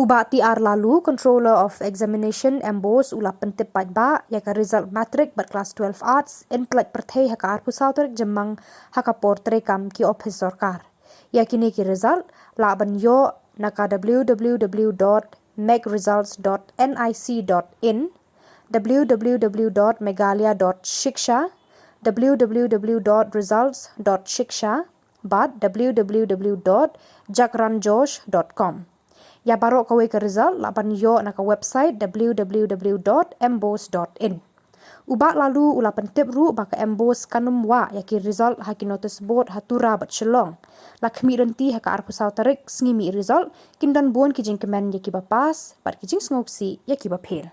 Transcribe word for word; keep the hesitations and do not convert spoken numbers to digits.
Bah T R Laloo, Controller of Examination, MBOSE, u la pyntip paidbah ïa ka result matric bad class twelve arts yn tlot pyrthei ha ka arphew saw tarik Jymmang ha ka por treikam ki ophis sorkar. Ïa kine ki result lah ban ïoh na ka w w w dot mec results dot nic dot in, w w w dot meghalaya dot shiksha, w w w dot results dot shiksha bad w w w dot jagranjosh dot com. Ïa baroh kawei ka result lah ban ïoh na ka website w w w dot mbose dot in. U Bah Laloo u la pyntip ruh ba ka MBOSE kan ym wah ïa ki result ha ki notice board ha Tura bad Shillong. La khmih lynti ha ka arphew saw tarik sngi mih result, kin don bun ki jingkmen ïa kiba pass bad ki jingsngewsih ïa kiba fail.